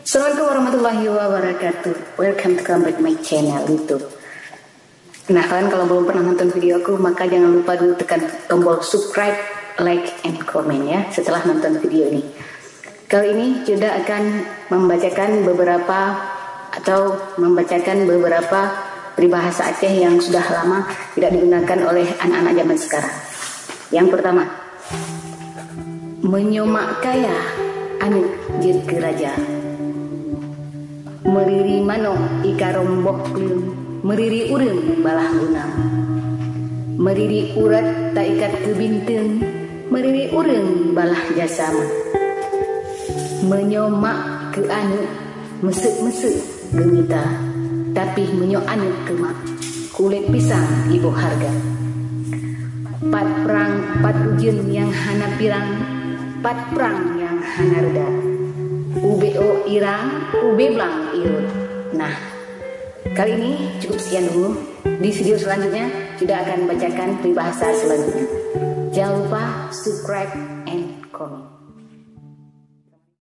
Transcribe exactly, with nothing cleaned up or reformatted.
Assalamualaikum warahmatullahi wabarakatuh. Welcome to come back my channel YouTube. Nah, kalian kalau belum pernah nonton video aku, maka jangan lupa dulu tekan tombol subscribe, like, and comment ya setelah nonton video ini. Kali ini Cuda akan membacakan beberapa atau membacakan beberapa peribahasa Aceh yang sudah lama tidak digunakan oleh anak-anak zaman sekarang. Yang pertama, meunyoe mak kaya, aneuk jeuet keu raja. Meuriri manok ikarong boh kleueng, meuriri ureuëng balah guna. Meuriri urat taikat keu binteung, meuriri ureuëng balah jasa mak. Meunyoe mak keu aneuk, meuseuet-meuseuet geumita, tapi meunyoe aneuk keu mak, kulét pisang iboh hareuga. Pat prang, pat ujeuen nyang hana pirang, pat prang nyang hana reuda. Ubé ôk irang, ubé blang irot. Nah, kali ini cukup sekian dulu. Di video selanjutnya, Cuda akan bacakan peribahasa selanjutnya. Jangan lupa subscribe and comment.